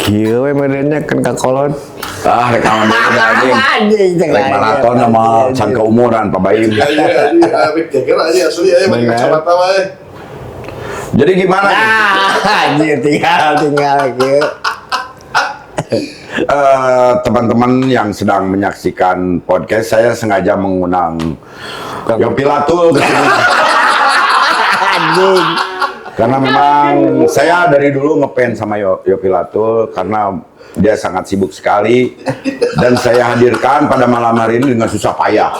Kieu we meureunnya kan ka kolot. Ah, rekaman dulu dah anjing. Anjing. Rek maraton sama can keumuran Pak Baim. Iya, iya, Mick Jagger aja asli aja pakai Bener. kacamata mah. Jadi gimana nih? Nah, anjir tinggal tinggal kieu. Teman-teman yang sedang menyaksikan podcast, saya sengaja mengundang Yopi Latul ke sini. Anjing. Karena memang saya dari dulu ngefans sama Yopi Latul karena dia sangat sibuk sekali dan saya hadirkan pada malam hari ini dengan susah payah.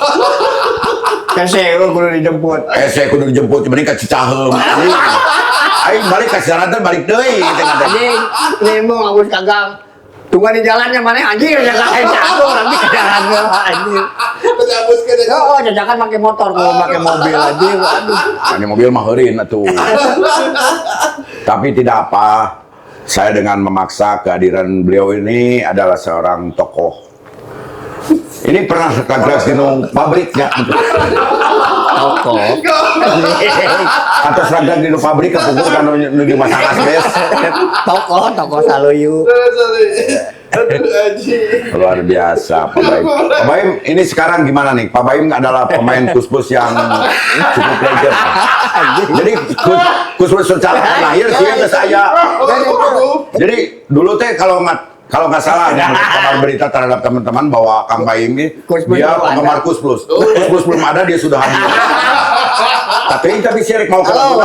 Kese lu kudu dijemput. Saya kudu dijemput, mending ke Cicaheum. Aing balik ke Cicaheum balik deui gitu kan. Anjing, nemo ngabus kagang. Tunggu di jalannya mana anjir jaga satu nanti ke jalan anjir. Terjabus ke dia. Oh, jajakan pakai motor, mau pakai mobil anjir. Aduh. Ini mobil mah heurin atuh. Tapi tidak apa, saya dengan memaksa kehadiran beliau ini adalah seorang tokoh. Ini pernah kagak di pabriknya. Tokoh. Atau seragam di pabrik kepukul kan nu di masang asbes. Tokoh, tokoh Saluyu. Aduh, anjing. Luar biasa Pak Baim. Pak Baim ini sekarang gimana nih? Pak Baim adalah pemain Kus Plus yang cukup legend. Jadi Kus Plus secara lahir sih ke saya. Jadi dulu teh kalau nggak salah ada kabar berita terhadap teman-teman bahwa Kang Baim ini Kus Plus dia belum ada. Penggemar Kus Plus. Kus Plus belum ada, dia sudah hadir. Tapi syirik mau ke Oh.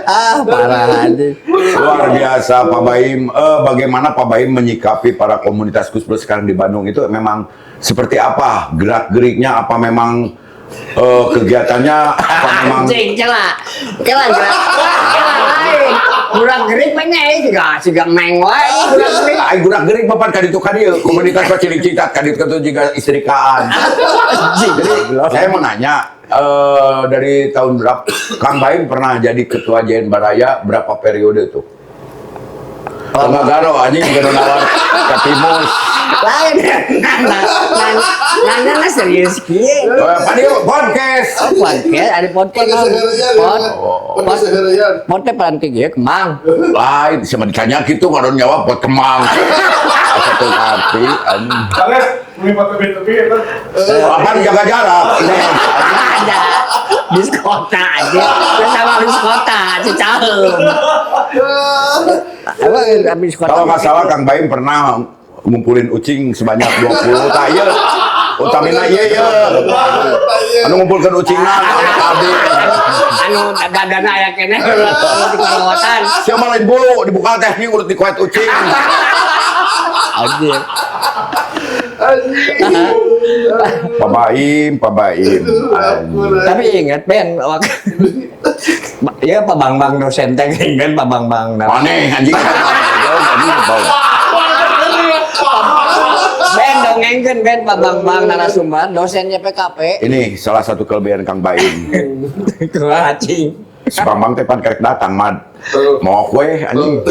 Ah, parah anjing. Luar biasa Pak Baim. Bagaimana Pak Baim menyikapi para komunitas Kus Plus sekarang di Bandung itu memang seperti apa gerak-geriknya? Apa memang kegiatannya apa memang Anjing, celah. Celah, celah. Celah lain. Gerak gerik mah nya siga siga meng wae gerak gerik. Ay gerak gerik bapak kaditu kadieu komunitas mah cilik citat kaditu kaditu juga istrikaan. Jadi saya mau nanya, dari tahun berapa Kang Baim pernah jadi ketua JN Baraya berapa periode tuh? Oh, nggak garo anjing garo nawar ke Timus. Lain. Nah, nah, nah, nah, serius kieu. Pak Dio, podcast. Oh, podcast, ada podcast. Podcast seharian. Pod, Podcast seharian. pod teh paranti ge Kemang. Lain sama ditanya gitu nggak jawab buat Kemang. Satu kaki anjing. Kalian melipattepi-tepi itu. Apa jaga jarak? Ini. Ada diskota aja. Bersama diskota Cicaheum. Apa habis kota? Kalau nggak salah Kang Baim pernah ngumpulin ucing sebanyak 20 tah ieu. Utamina ieu ieu. Anu ngumpulkeun ucingna anu kabeh. Anu dadana aya keneh di karowotan. Siapa lain bulu dibuka teh nih urut di kuat ucing. Anjir. Pak Baim, Pak Baim. Tapi ingat Ben waktu ya Pak Bang Bang dosen teh ingat Pak Bang Bang. Maneh anjing. Anjing. Ben dongengkeun Ben Pak Bang Bang narasumber dosennya PKP. Ini salah satu kelebihan Kang Baim. Kumaha cing? Si Bambang teh pan kerek datang mad. Mau kue anjing.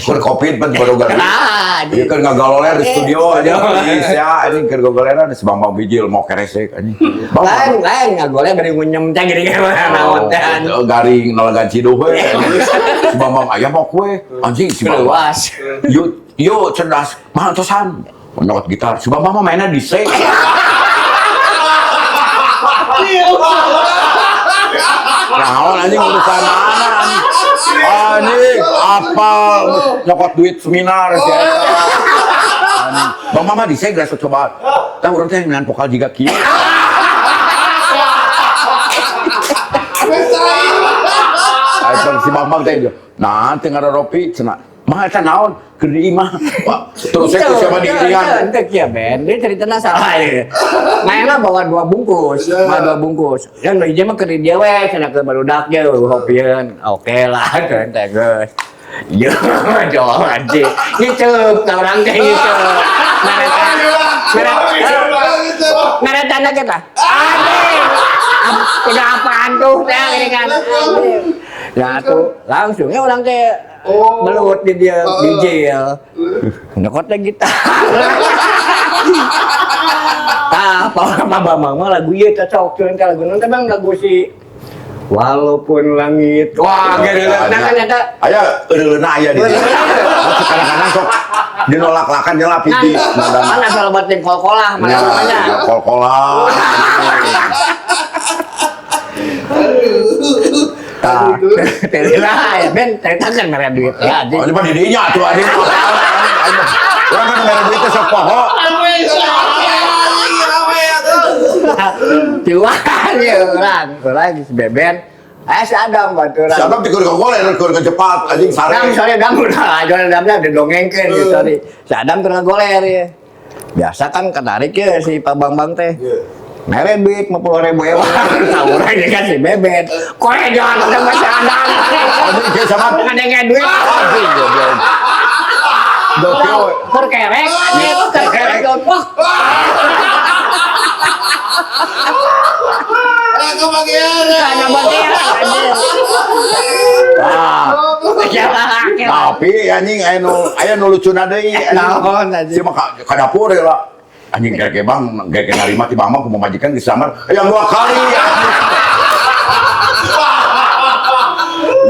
Keur Covid pan baru gagal. Ah, Iya kan ngagaloler di studio aja. Bisa anjing keur gagaloleran si Bambang bijil mau keresek anjing. Bang. Lain lain ngagolnya bari ngunyem teh gini gimana naon teh anjing. Oh, garing nolagan ciduh we. Si Bambang aya mau kue anjing si Bambang. Luas. Yuk, yuk cerdas, mahal tosan. Nyokot gitar, si Bambang mah mainnya di C. Naon anjing urusan mana anjing? Anjing apa nyokot duit seminar si eta. Anjing. Bang Mama di C geus coba. Tah urang teh ngan vokal jiga kieu. Aing si Bambang teh nah teu ngaropi cenah. Mah eta naon keur di imah. Wah, terus saya siapa diiringan. Teu kieu Ben, dia ceritana salah ya. Mainnya bawa dua bungkus, bawa dua bungkus. Yang nu hiji mah keur di dieu we, cenah keur barudak ge hopieun. Oke lah, teh geus. Yo, jauh anjing. Ngiceup ka urang teh ngiceup. Ngaretana kita. Anjing. Tidak apaan tuh teh gini kan. Nah tuh langsung ya orang teh belut di dia bijil. Nyokot teh gitar. Tah, Pak Bambang mah lagu ieu cocok cuman ka lagu naon teh Bang lagu si Walaupun langit. Wah, geuleuh nah kan eta. Aya eureuna aya di dieu. Kadang-kadang sok dinolak-lakan dia lah piti. Kan asal batin kol-kolah mana Ya, namanya. kol-kolah. Tah, teh lah ya Ben, ceritakan mere duit ya. Oh, ini mah di dinya tuh anjing. Urang kan mere duit teh sok poho. Tiluan ya urang si Beben. Eh si Adam baturan. Si Adam tikur ke goler, keur ke cepat anjing sare. Dam, sorry Dam udah, jualan Damnya didongengkeun gitu, sorry. Si Adam keur ngagoler ya. Biasa kan ketarik ya si Pak Bambang teh. Mere duit 50.000 ewang, tawuran ya kan si Beben. Koe jangan sama si Adam. Anjing kieu sama Ngadengnya duit. anjing goblok. Goblok. Terkerek, anjing, terkerek, wah. Aku bagian. Karena bagian, anjing. Ah, Ya, tapi anjing aya nu lucuna deui anjing. Naon anjing. Si mah ka dapur ya lah. Anjing gege bang, gege narima ti bang ku pamajikan di samar, yang dua kali anjing.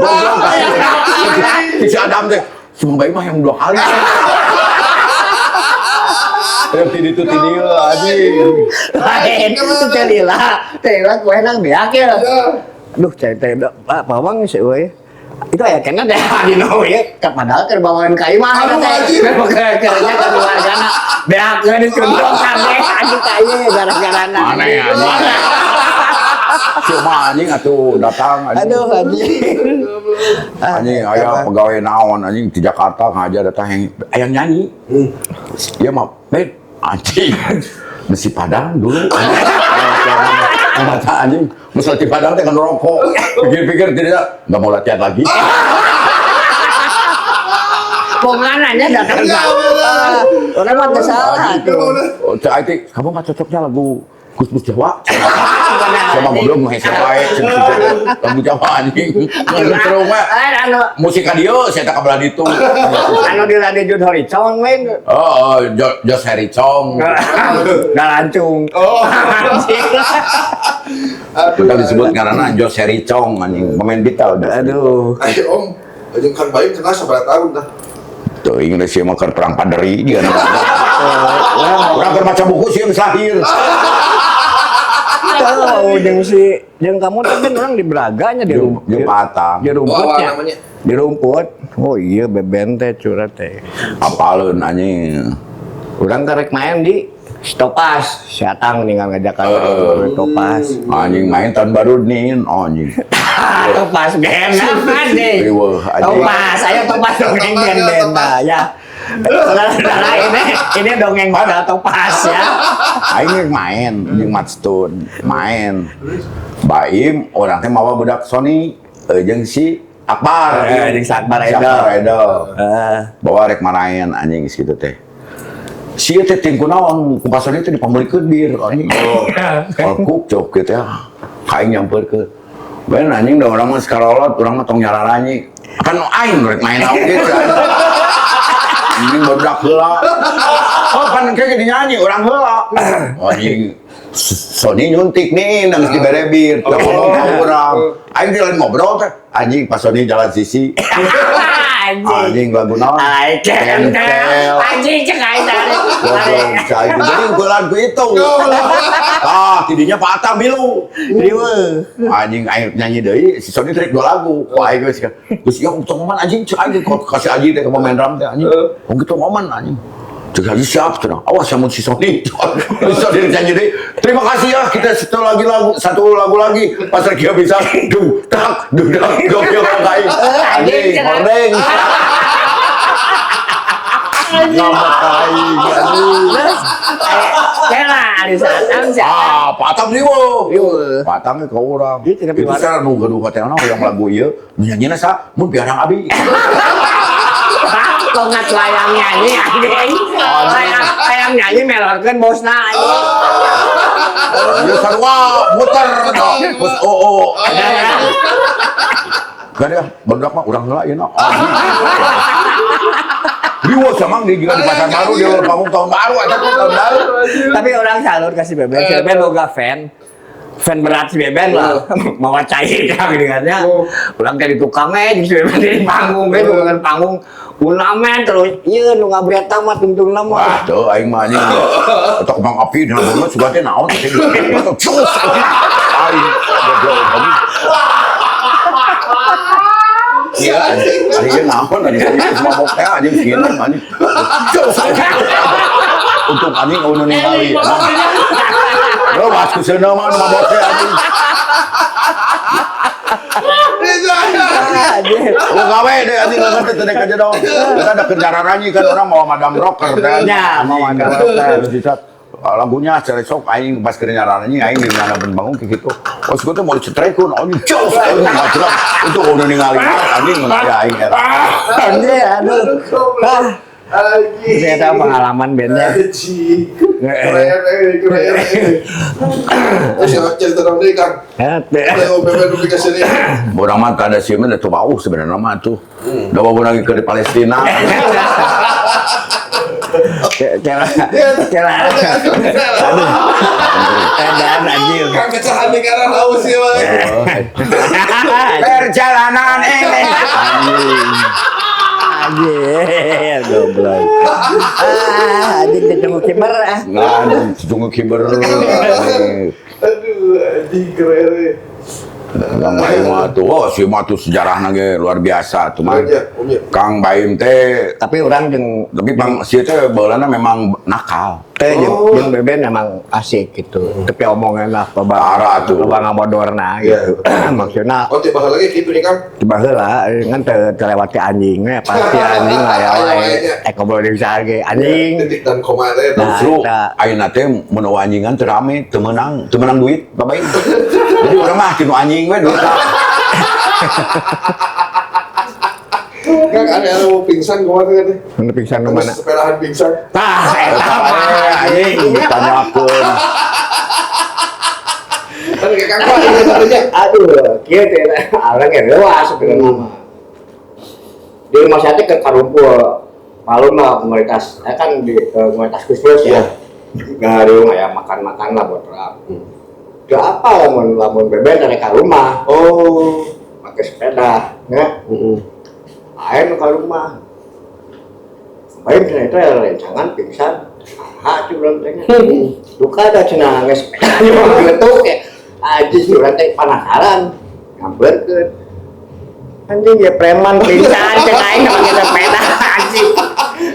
Goblok si Adam teh, si Bang Baim mah yang dua kali. Yang ti ditu ti dieu anjing. Lain, itu teh lila kue nang beak ya. Duh, cai teh Pak Bawang sih euy. Itu aya kena deh di no ya. Padahal keur bawaan ka imah Aduh, teh. anjing. Keur nya ka keluargana. Beakeun disundok kabeh anjing ka ieu gara-garana. Aneh anjing. Cuma anjing atuh datang anjing. Aduh anjing. Anjing aya pegawai naon anjing di Jakarta ngajar datang yang ayang nyanyi. Iya mah Ben anjing. Besi Padang dulu. Mata anjing, mesti di Padang teh kan rokok. Pikir-pikir tidak nggak mau latihan lagi. Pongananya datang. Ya, bener. Orang mah teu salah tuh. Oh, cak itu, kamu nggak cocoknya lagu Gus Mus Jawa. Sama goblok mah hese wae lagu Jawa anjing. Terus mah Anu musik ka dieu saya tak kabelah ditu. anu di Radio Jun Horizon lain. Oh, Jos Harry Chong. Nggak lancung. Oh. Anjing. Betul disebut karena Jos Harry Chong anjing pemain Beatles. Aduh. Ayo Om, anjing Kang Baim kenal seberapa tahun dah. Tuh Inggris sih mah keur perang paderi dia. Urang keur maca buku sih yang lahir. Tahu jeung si jeung kamu teh kan orang di Braganya di rumput. Jeung Patang. Di rumputnya. Oh, namanya. Di rumput. Oh iya Beben teh curhat teh. Apaleun anjing. Urang karek main di Stopas, si Atang nih ngajak ke Topas. Anjing main tahun baru nih, anjing. Topas band apa nih? Riweuh, anjing. Topas, ayo Topas dongeng band band nah, ya. Saudara-saudara ini dongeng modal Topas ya. Aing rek main jeung Matstone, main. Baim urang teh mawa budak Sony jeung si Akbar. Jeung si Akbar Si Akbar Edo. Edo. Heeh. Bawa rek maraen anjing geus kitu teh. Si ieu teh ting kunaon ku Pak Sony teh dipamulikeun bir anjing. Kalkuk cok kieu teh. Ka aing nyamperkeun. Ben anjing da urang mah sakarolot, urang mah tong nyararanyi. Kan aing rek main oge gitu. Anjing barudak heula. Oh kan kayak gini nyanyi urang heula. Anjing Sony nyuntik nih nang dibere bir, teu ngomong ka urang. Aing teh lain ngobrol teh. Anjing pas Sony jalan sisi. Anjing. Anjing lagu naon? Alay Kentel. Anjing cek aing tarik. Goblok cai. Jadi ukuran ku itu. Ah, tidinya Pak Atang milu. Riweuh. Anjing aing nyanyi deui, si Sony tarik dua lagu. Wah aing geus geus ya tong ngoman anjing cek aing kok kasih anjing teh ke pemain drum teh anjing. Oh gitu ngoman anjing. Cek aja siap cenah. Awas ya mun si Sony. Si Sony nyanyi deui. Terima kasih ya kita satu lagi lagu, satu lagu lagi. Pas lagi bisa duh tak duh tak goblok aing. Anjing hordeng. Ngambek aing anjing. Terus kela ari Atang si Atang. Ah, Pak Atang riweuh. Riweuh. Pak Atang ke urang. Ieu tidak Itu piwarang. secara nu gaduh hotelna yang lagu ieu nu nyanyina sa mun piarang abi. Kongat layang nyanyi anjing. Layang layang nyanyi melorkeun bosna anjing. Ieu sarua muter bos oo. Kan ya, barudak mah urang heula ieu na. Riweuh samang di juga di pasar baru di panggung tahun baru eta teh tahun baru. Tapi orang salut kasih Beben, si Beben boga fan. Fan berat si Beben lah, mau cair kan gitu kan ya. Urang teh di tukang eh, jeung si Beben di panggung, ge tukang panggung. Unamen terus, ieu nu ngabreta mah tungtungna mah. Wah, tuh aing mah anjing. Atau kembang api dina banget sugan teh naon teh. Cus. Aing goblok anjing. Iya, anjing naon anjing geus mabok teh anjing sieun anjing. Cus. Untuk anjing eueuh ningali. Lo was ku seuneu mah nu mabok teh anjing. Anjir. Lu gawe deh anjing nggak teh teh aja dong. Kita ada kendaraan anjing kan orang mau madam rocker kan. Ya, mau madam rocker. Terus dicat lagunya secara sok aing pas kendaraan anjing aing di mana ben bangun kayak gitu. Oh, segitu mau dicetrekun anjing cus anjing ngajrek. Itu udah ningali anjing ya aing era. Anjir, aduh. Ah, Anjing. saya tahu pengalaman bandnya. Anjing. Keren, keren. Terus yang cerita dong deh, Kang. Leo Beben dupi ka sini. Orang mah kada sieun mah teu bau sebenarnya mah tuh. Da bau lagi ke di Palestina. Kira kira. Aduh. Edan anjir. Kang kecahan di karena haus ya, Bang. Perjalanan ini. Anjir, goblok. Ah, anjing ketemu kiper ah. Nah, tunggu kiber. Aduh, anjing keren. Kang Baim mah tuh, oh si mah tuh sejarahna ge luar biasa tuh mah. Iya, Om ya. Kang Baim teh Tapi orang jeung tapi bang si teh baheulana memang nakal. teh jeung jeung Beben memang asik gitu. Tapi omongan lah loba Parah tuh. Loba ngabodorna gitu. Maksudna Oh, tiba lagi gitu nih, Kang. tiba heula ngan teu terlewati anjingnya pasti anjing lah ya wae. Eh ngobrol jeung saha ge anjing. Titik dan koma teh. Nah, Justru eta. ayeuna teh mun anjingan teu rame, teu meunang duit Pak Baim. Jadi urang mah tinu anjing we duit. Kang, ada yang mau pingsan kemana kan? Nu pingsan nu mana? Sepedahan pingsan. Tah, eta mah Anjing ditanyakeun. Kan kayak Kang Pak, ini satunya. Aduh, kieu teh arang ge reuas sebenarnya mah. Di rumah saya teh ke Karumpul. Malum lah komunitas, saya kan di komunitas khusus ya. Dari rumah ya makan-makan lah buat terap. Udah apa lamun lamun beben dari ke rumah, Oh. pakai sepeda, ya. Ayo ke rumah. Baik ternyata ya rencangan pingsan. Ah, cuy belum tanya. Duka ada cenah nges sepeda geletuk ya. Aji sih urang teh penasaran. Nyamperkeun. Anjing ya preman pingsan cek aing pakai sepeda anjing.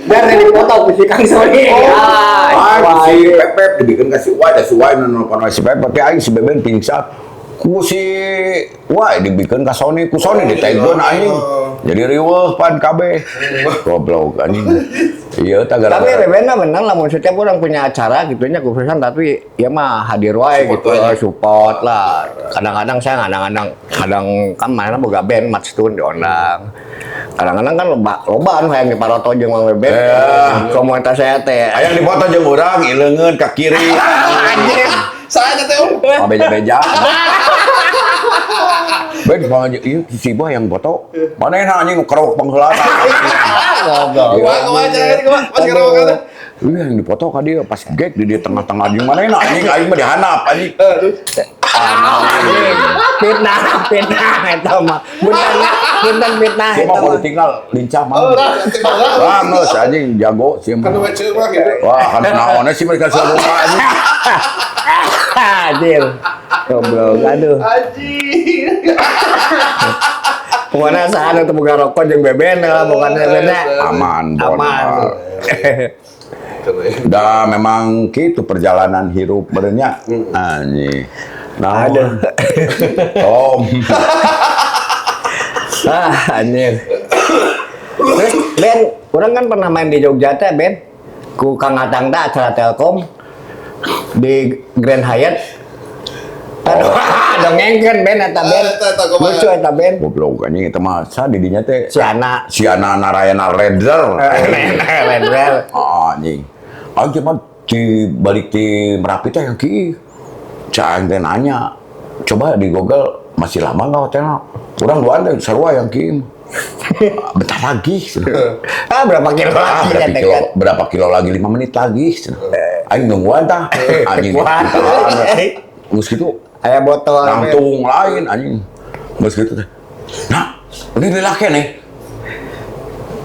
Dan dipoto ku si Kang Sony. Ah, Ah, si Pepep dibikin ka si Uwai, da si Uwai nu nelpon si Pepep, tapi aing si Beben pingsan. Ku si Uwai dibikin ka Sony, ku Sony ditegon aing. Jadi riweuh pan kabeh. Goblok anjing. Iya tah Tapi gara-gara. Beben mah menang lah, setiap orang punya acara gitu nya khususan tapi ya mah hadir wae Support gitu, wae. support lah. Kadang-kadang saya kadang-kadang kadang kan mana boga band Matstun diundang. Kadang-kadang kan loba loba anu hayang diparoto jeung Mang Beben. Komunitas saya teh. Hayang dipoto jeung urang ileungeun ka kiri. Anjing. Saya teh Om. Oh, beja-beja. Ben kalau ieu si Boy yang foto. Mana enak anjing kerok pangheulana. Goblok. Kumaha kumaha caranya kumaha? Pas kerok kan. Iya yang dipoto ka dia pas gag di dia tengah-tengah anjing mana enak anjing aing mah dihanap anjing. Anjing. Fitnah, fitnah eta mah. Punten, punten fitnah Dia eta mah kudu mah. tinggal lincah mah. Wah, geus anjing jago sih mah. Kan wece mah gitu. Wah, kan naonnya sih mereka sarua anjing. Anjir. Goblok, aduh. Anjing. Pokoknya saat itu boga rokok jeung Beben lah pokoknya Bebennya. Aman, bon. Aman. Keren. Dah memang gitu perjalanan hirup berenya. Anjing. Nah, Aduh. Om. Ah, anjir. Terus Ben, orang kan pernah main di Jogja teh, Ben. Ku Kang Atang teh acara Telkom di Grand Hyatt. Aduh, dongengkeun Ben eta Ben. Eta, eta, kumaha? Lucu eta Ben. Goblok anjing eta mah sa di dinya teh Si anak Siana Narayana Redder. Redwell. Ah, anjing. Aing cuma di balik di Merapi teh yang ki. Cak aing teh nanya, coba di Google masih lama nggak hotelnya? Kurang dua teh sarua yang ki. Bentar lagi. Ah, berapa kilo Ah, lagi berapa ya, kilo, dekat? berapa kilo lagi? 5 menit lagi. Aing nungguan tah. Anjing Kuat. ditahan. Geus gitu, Aya botol. Langsung lain anjing. Geus kitu teh. Nah, ini lelaki nih.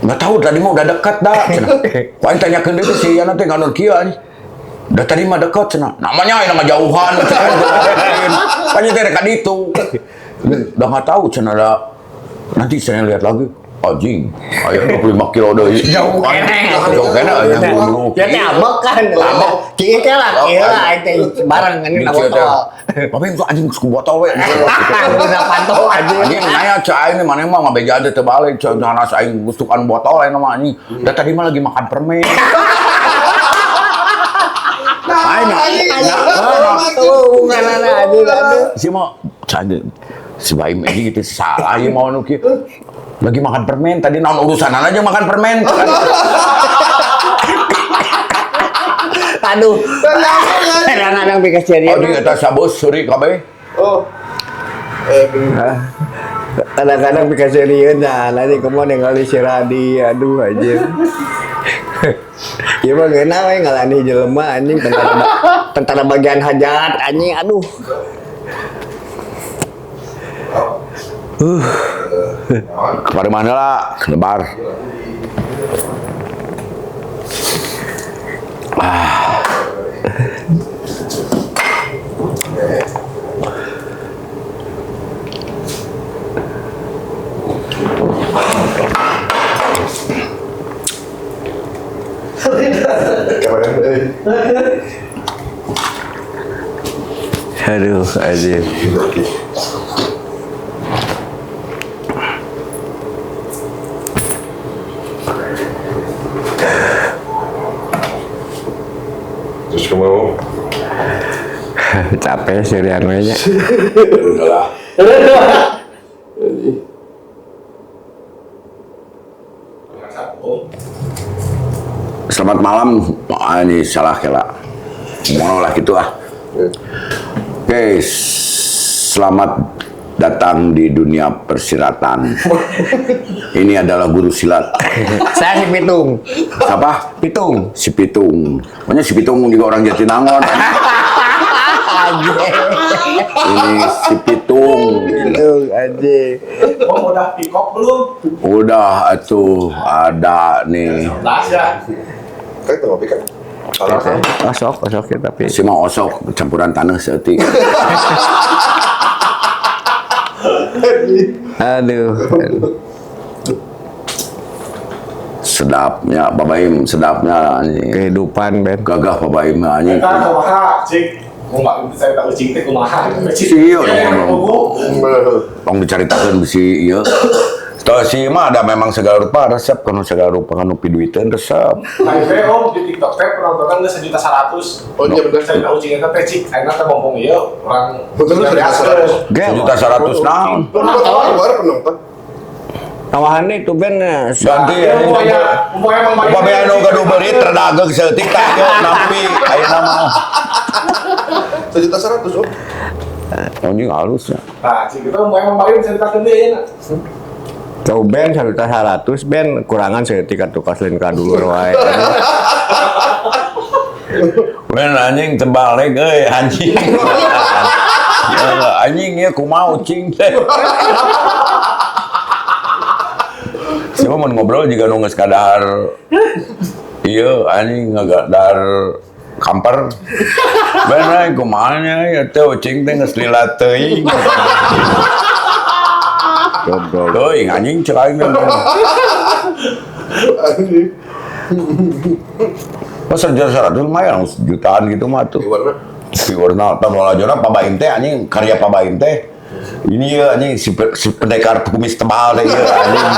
Nggak tahu tadi mah udah dekat dah. Ku aing tanyakeun deui si Yana teh nganur kieu anjing. Udah tadi mah dekat cenah. Namanya aing mah jauhan. Kan teh rek ka ditu. Udah nggak tahu cenah ada. Nanti saya lihat lagi. Anjing, aya 25 kilo deui. Jauh keneh. Jauh keneh aya bulu. Ya teh abek kan. Kieu teh lah, kieu lah aing teh bareng ini na botol. Tapi itu anjing ku botol we. Udah pantau anjing. Anjing nanya cai aing mana mah ngabeja teh balik cai nanas aing gustukan botol aing mah anjing. Da tadi mah lagi makan permen. Aing hubunganana anjing aduh. Si mah cai si Baim ini gitu salah ieu mau nu kieu. Lagi makan permen tadi naon urusan aja makan permen. Aduh. Kadang-kadang pikir serius. Aduh eta sabos seuri kabeh. Oh. Kadang-kadang pikir serius nah nanti kamu ningali si Radi aduh anjir. Ieu mah geuna we ngalani jelema anjing tentara bagian hajat anjing aduh. Kepada mana lah, lebar. Aduh, anjir. Terus kamu capek sih Rian nya. Udahlah. Selamat malam. Oh, ini salah kela. Mau lah gitu ah. Oke, selamat datang di dunia persilatan. Ini adalah guru silat. Saya si Pitung. Siapa? Pitung. Si Pitung. Pokoknya si Pitung juga orang Jatinangor. Ini si Pitung. Pitung anjing. Oh, udah pikok belum? Udah atuh ada nih. Ya. Kan itu ngopi kan? Osok, osok ya tapi. Si mau osok campuran tanah seeutik. Aduh. Sedapnya Pak Baim, sedapnya anjing. Kehidupan Ben. Gagah Pak Baim anjing. Eta kumaha, cik. Kumaha saya tak ucing teh kumaha. Sieun tong dicaritakeun bisi ieu. Tau si mah ada memang segala rupa resep kanu segala rupa kanu piduiteun resep. Nah, teh om di TikTok teh penontonnya geus 1.100.000. Oh iya bener. Saya tahu cing eta teh cik, ayeuna teh ngomong ieu urang Betul 1.100.000. 1.100.000 naon? Penonton penonton. Tawahan itu Ben ganti ya. Upaya anu gaduh beurit terdagang saeutik tah ieu nampi ayeuna mah. 1.100.000 om. Anjing halus ya. Nah, cik itu mau emang paling ceritakeun deui ayeuna. Tau Ben 1.100.000 Ben kurangan saeutik atuh kaslin ka dulur wae. Ben anjing terbalik euy anjing. Ya anjing ieu kumaha ucing teh. Siapa mau ngobrol juga nu geus kadahar ieu anjing ngagadar kamper. Ben euy kumaha nya ieu teh ucing teh geus lila teuing. Goblok. Teuing anjing cek aing teh. Anjing. Pas 1.100.000 lumayan jutaan gitu mah tuh. Viewerna tah lalajonan Pak Baim teh anjing karya Pak Baim teh. Ini ya anjing si pendekar kumis tebal teh ieu anjing.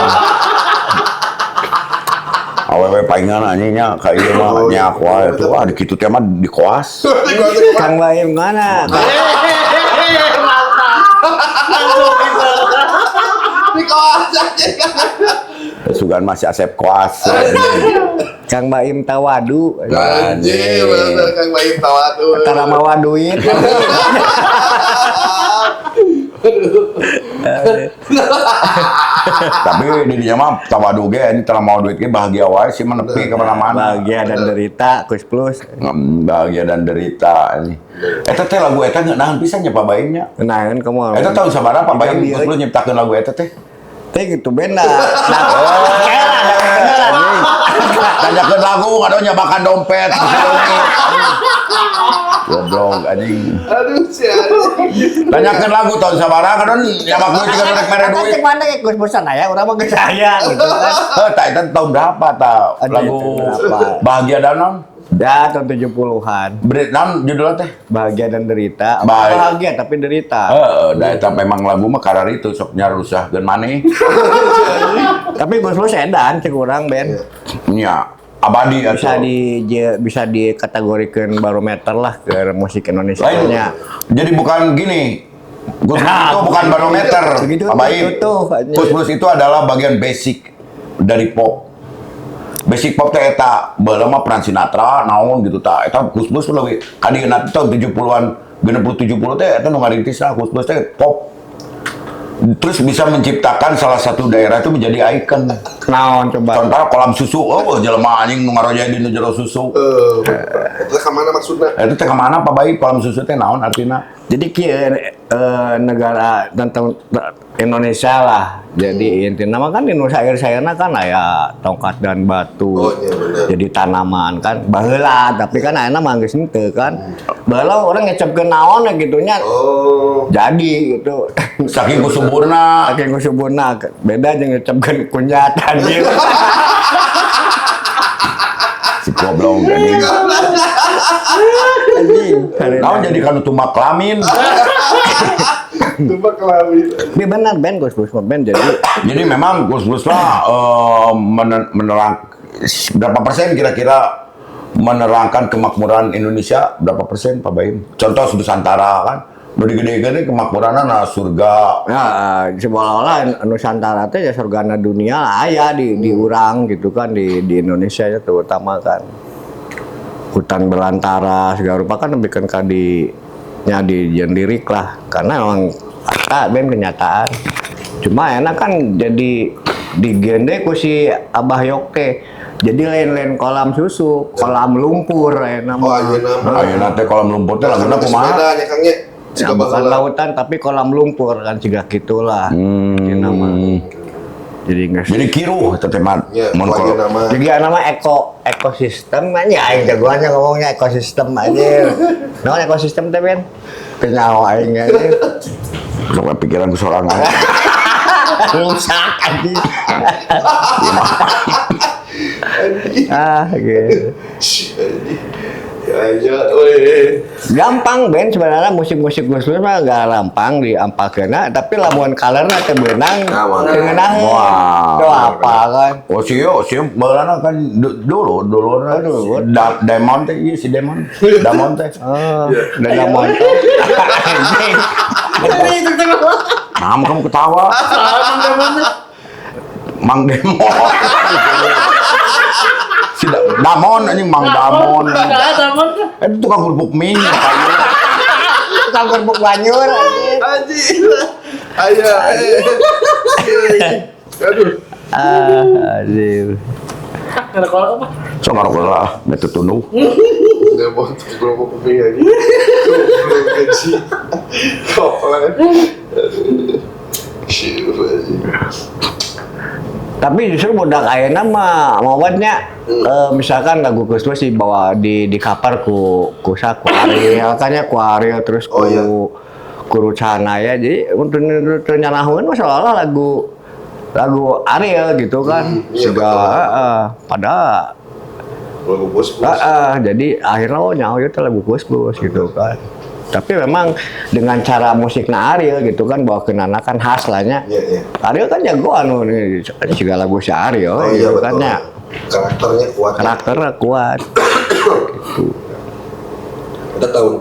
Awewe paingan anjingnya ka ieu mah nyak wae tuh ah kitu teh mah dikoas. Kang Baim mana? Dikoas anjing. Sugan masih Asep koas. Kang Baim tawadu. Anjing, bener Kang Baim tawadu. Tara mawa duit. Tapi di dinya mah tawadu ge ini telah mau duit ge bahagia wae sih mah nepi ka mana-mana. Bahagia dan derita Koes Plus. Bahagia dan derita ini. Eta teh lagu eta ngeunahan pisan nya Pak Baim nya. Nah, kan kamu. Eta tahun sabaraha Pak Baim Koes Plus nyiptakeun lagu eta teh? Teh gitu benda. Nah, Tanyakeun lagu ngadonya nyabakan dompet. Goblok anjing. Aduh, si anjing. Tanyakeun lagu tahun sabaraha kadon nyabak duit tiga rek mere Kan duit. cek mana ya Koes Plusan aya urang mah geus aya gitu kan. Heuh, tah eta tahun berapa tah lagu Bahagia dan naon? Ya, tahun 70-an. Beri naon judulna teh? Bahagia dan derita. Baik. Bahagia tapi derita. Heeh, da eta memang lagu mah kararitu sok nyarusahkeun maneh. Tapi Koes Plus edan cek urang ben. Nya, abadi Bisa atuh. bisa dikategorikan barometer lah ke musik Indonesia Lain. nya. Jadi bukan gini. Koes Plus Nah, itu bukan barometer. begitu, Pak Baim. itu, Koes Plus itu adalah bagian basic dari pop. Basic pop teh eta baheula mah Frank Sinatra naon gitu tah. Eta Koes Plus leuwih kadieuna teh tahun 70-an, 60 70 teh eta nu ngarintis lah Koes Plus teh pop. Terus bisa menciptakan salah satu daerah itu menjadi ikon. Naon coba. Contoh kolam susu, oh jelema anjing nu ngaroja di nu jero susu. Eta ka mana maksudna? Eta teh ka mana Pak Baim kolam susu teh naon artina? Jadi kieu negara tentang Indonesia lah. Jadi intinya mah kan di sayur-sayurna kan aya tongkat dan batu. Oh, iya bener. Jadi tanaman kan baheula, tapi kan ayeuna mah geus henteu kan. Baheula orang ngecepkeun naon ya gitu nya. Oh. Jadi gitu. Saking kusuburna. Saking kusuburna beda jeung ngecepkeun kunyat anjir. Si goblok anjing. Anjing. Naon jadi kanu tumbak kelamin. Tumbak kelamin. Tapi benar Ben Koes Plus Ben jadi Jadi memang Koes Plus lah menerang berapa persen kira-kira menerangkan kemakmuran Indonesia berapa persen Pak Baim? Contoh Nusantara kan, nu digede-gede kemakmuranna nah surga. Ya, seolah-olah Nusantara teh ya surgana dunia lah aya di urang gitu kan di Indonesia ya terutama kan hutan belantara segala rupa kan lebih kan di nya di lirik lah karena memang fakta ben kenyataan cuma enak kan jadi digende ku si Abah Yok teh jadi lain-lain kolam susu kolam lumpur enak Oh, ayeuna mah. Ayeuna teh kolam lumpur teh laguna kumaha? Beda nya Kang nya. Ya, Siga bukan baheula. lautan tapi kolam lumpur kan siga gitulah. Jadi nama. Jadi nggak. Jadi kiruh eta teh mah. Ya, Mun ku kalau ayeuna mah. Jadi nama ekosistem kan ya aing jagoannya ngomongnya ekosistem aja. Naon ekosistem teh Ben? Teu nyaho aing aja. Sok pikiran ku sorangan. Rusak anjing. Ah, gitu. Ya ya, weh. Gampang Ben sebenarnya musik-musik Gus Dur mah gak gampang diampalkeunna tapi lamun colorna teu beunang Nah, teu ngeunaheun. Wah. Tuh apa kan? Oh sio, sio baheulana kan dulu dulu dulu. Demon teh ieu si Demon. Damon teh. Oh, udah montok. Anjing. Nah, kamu ketawa. Mang Demon. Si Damon anjing Mang Damon. Itu tukang kerupuk mie. Tukang kerupuk banyur anjing. Anjing. Ayo. Aduh. Ah, anjir. Nggak kolak apa? Sok ngarokok lah, bete tunduh. Demon kerupuk mie lagi. Goblok anjing. Goblok. Shit, anjing. Tapi justru budak ayeuna mah mawatnya misalkan lagu Koes Plus dibawa di cover ku ku sa ku Ariel kan ya ku Ariel terus ku Oh, iya. ku Rucana ya. Jadi untuk nyanahueun mah seolah-olah lagu lagu Ariel gitu kan. Hmm, iya, Siga, betul. heeh. Padahal Lagu Koes Plus. heeh, jadi akhirnya oh nyaho ieu teh lagu Koes Plus gitu kan. Tapi memang dengan cara musikna Ariel gitu kan bawa kenana kan khas lah nya. Iya, iya. Ariel kan jagoan nih, segala lagu si Ariel Oh iya gitu kan betul. ya. Karakternya kuat. Karakternya kuat. Kita tahun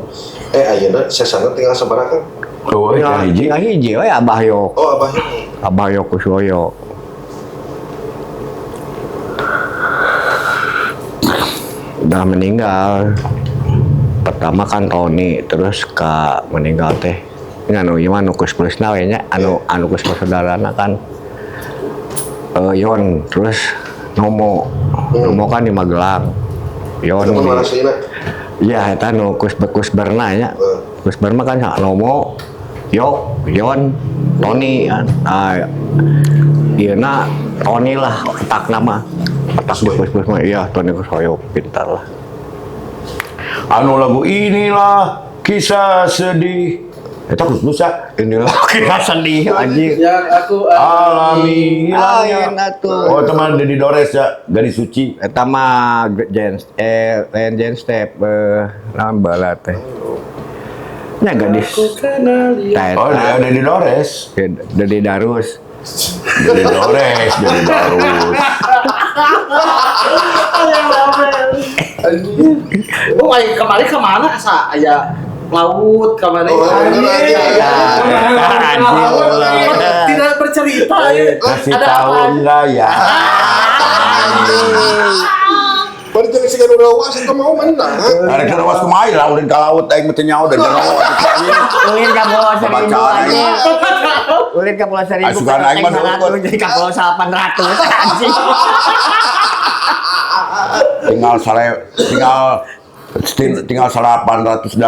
ayeuna sesana tinggal sabaraha Kang? Oh, Tinggal hiji. tinggal hiji we Abah Yok. Oh, abahnya. Abah Yok Kuswoyo. Udah meninggal. Pertama kan Tony, terus ke meninggal teh. Ini anu ieu mah anu Koes Plusna we nya, anu anu Koes Plus saudarana kan. Yon, terus Nomo. Nomo kan di Magelang. Yon Itu di mana sih? Iya, eta nu Kusberna nya. Kusber mah kan Nomo, Yok, Yon, Tony kan. Ah, ieu na Tony lah otak nama. Otak di Kusbus mah iya Tony Kushoyo pintar lah. Anu lagu inilah kisah sedih. Eta Kusbus ya. Inilah kisah sedih anjing. Yang aku Alami hilangnya. Lain atuh. Oh, teman Dedi Dores ya, gadis suci. Eta mah Jen lain Jen Step naon bala teh. Nya gadis. Aku kenal dia. Tah Oh, eta. Dedi Dores. Dedi Darus. Dedi Dores, Dedi Darus. Oh, ayo kemarin kemana? Asa aya laut kemana? Oh, Anjing. iya, iya. Tidak bercerita. Ya. Kasih Ada tahu apa? enggak ya? Bari jangan sih kan udah awas itu mau menang. Ada kira was kumaha lah ulin ka laut aing mah teu nyaho da jero atuh anjing. Ulin ka Pulau Seribu Bacaan anjing. Ulin ka Pulau Seribu. Asukan aing mah dulu. Jadi ka Pulau 800 anjing. Tinggal sale tinggal tinggal 882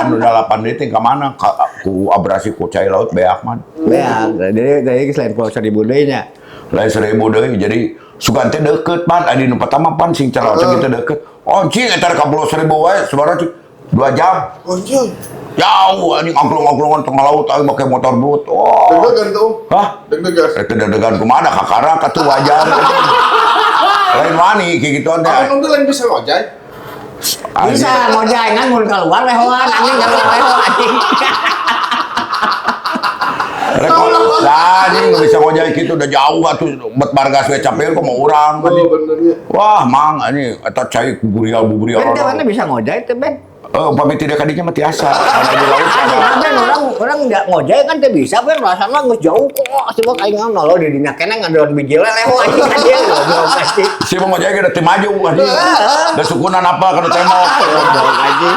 anu 8 deui teh ka mana? Ku abrasi ku cai laut beak man. Ya, jadi selain Pulau Seribu deui nya. Lain 1000 deui jadi sugan teh deukeut pan adi nu pertama pan sing calaot teh deukeut. Anjing eta ka Pulau Seribu wae sabaraha cik? 2 jam. Anjing. Jauh anjing angklung-angklungan tengah laut aing make motor boot. Oh. Deg-degan tuh. Hah? Deg-degan. Eta deg-degan kumaha kakara katuh wajar. Lain wani kayak gituan teh. Apa nonton lain bisa ngojek? Bisa ngojek kan mun keluar lehoan anjing keluar leho anjing. Rekor. Lah anjing nggak bisa ngojek gitu udah jauh atuh bet bargas we capek kok mau urang Oh, anjing. bener ya. Wah, mang anjing eta cai buburial-buburial. Ben teh mana bisa ngojek teh Ben? Umpami tidak kadinya mah tiasa. Karena di laut ada. Ben orang nggak ngojek kan teh bisa Ben rasana geus jauh kok sebab aing nolo di dinya keneh ngadon biji leho anjing anjing goblok anjing. Si mau ngojek udah teu maju anjing. Da sukunan apa kana tembok. Goblok anjing.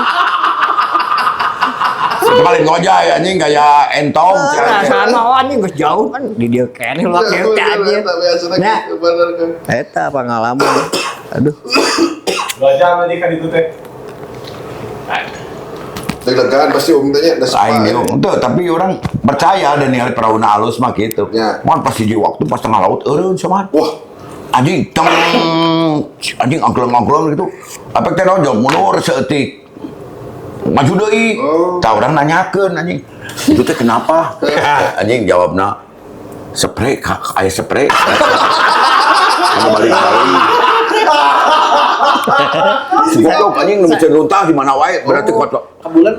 Kembali ngojek anjing gaya entong. Rasana oh anjing geus jauh kan di dieu keneh lu teh anjing. Nah, bener kan. Eta pengalaman. Aduh. 2 jam tadi kan itu teh. Deg-degan pasti umum tanya, Aing dia henteu, tapi orang percaya dan ningali perauna alus mah gitu. Ya. Mun pas hiji waktu pas tengah laut eureun sama. Wah, Anjing teng anjing angklung-angklung gitu. Apa teh naon jauh mundur seeutik. Maju deui. Oh. Tah urang nanyakeun anjing. Itu teh kenapa? Anjing jawabna spray kak, aya spray. Kamu balik-balik. Si goblok anjing nu bisa runtah di mana wae berarti kuat.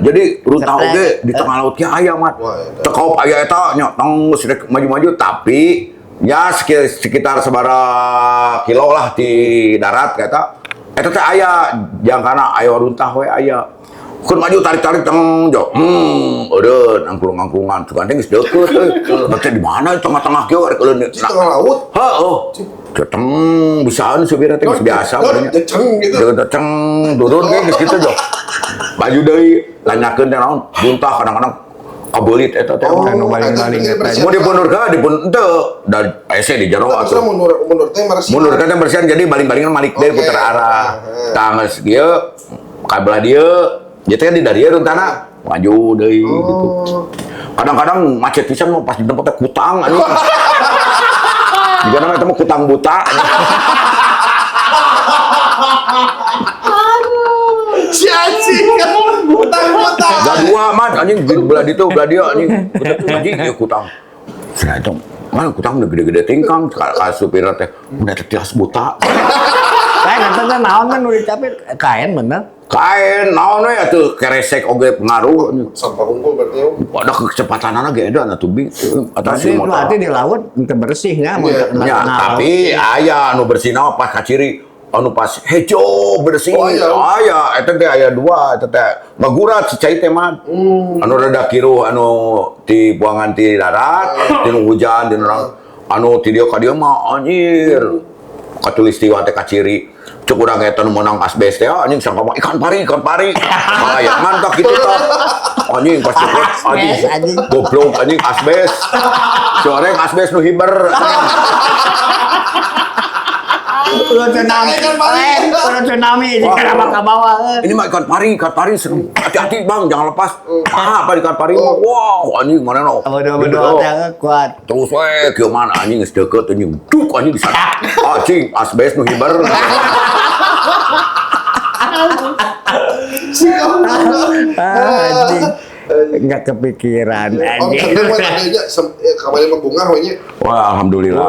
Jadi runtah oge di tengah laut ge aya mat. Tekop aya eta nya tong rek maju-maju tapi ya sekitar sabaraha kilo lah di darat eta. Eta teh aya jangkana aya runtah we aya. Kun maju tarik-tarik teng jo. Eureun angklung-angklungan sugan teh geus deukeut euy. Berarti di mana tengah-tengah kieu rek eureun. Di tengah laut. Heeh. Ceteng bisaan supirna teh geus biasa barunya. Ceng gitu. Ceng turun ge geus kitu jo. Maju deui lanyakeun teh naon runtah kadang-kadang kabelit eta teh. Anu baling-baling eta. Mau dipundurkeun dipun henteu da hese di jero atuh. Mundur mundur teh marasian. Mundur kan teh bersihan jadi baling-balingan malik deui puter arah. Tah geus kieu ka belah dieu. Jadi kan di dari runtahna maju deui gitu. Kadang-kadang macet pisan mau pas di tempatnya kutang anjing. Jika nama itu mah kutang buta. Si anjing kutang buta. Gak dua mat anjing di belah ditu belah dia anjing. Anjing ya kutang. Sudah itu mana kutang udah gede-gede tingkang ka supir teh udah tias buta. Lain eta teh naon kan nu dicapit kain bener. Kain naon we atuh keresek oge pengaruh. Sampah unggul berarti. Ada kecepatanana ge edan atuh bi. Atas Berarti berarti di laut teu bersih nya mun Ya, tapi aya anu bersih mah pas kaciri anu pas hejo bersih. Oh, aya. Aya eta teh aya dua eta teh magurat si cai teh mah. Anu rada kiruh anu ti buangan ti darat, ti nu hujan ti nu anu ti dieu ka dieu mah anjir. Katulistiwa teh kaciri. Cuk urang eta nu meunang asbes teh anjing sangka mah ikan pari, ikan pari. Kayangan tah kitu tah. Anjing pas cekot anjing goblok anjing asbes. Coreng asbes nu hiber. Udah tsunami. Ikan pari. Udah tsunami Wah. kenapa ke bawah? Ini mah ikan pari, serem. Hati-hati bang, jangan lepas. Ah, apa ikan pari mah? Wow, anjing mana no? Bodoh-bodoh kuat. Terus we, kieu mana anjing geus deukeut anjing. Duk anjing di sana. Anjing asbes nu hiber. Anjing. Enggak kepikiran Om anjing. seneng mah tadinya kemarin mah bunga we nya. Wah, alhamdulillah.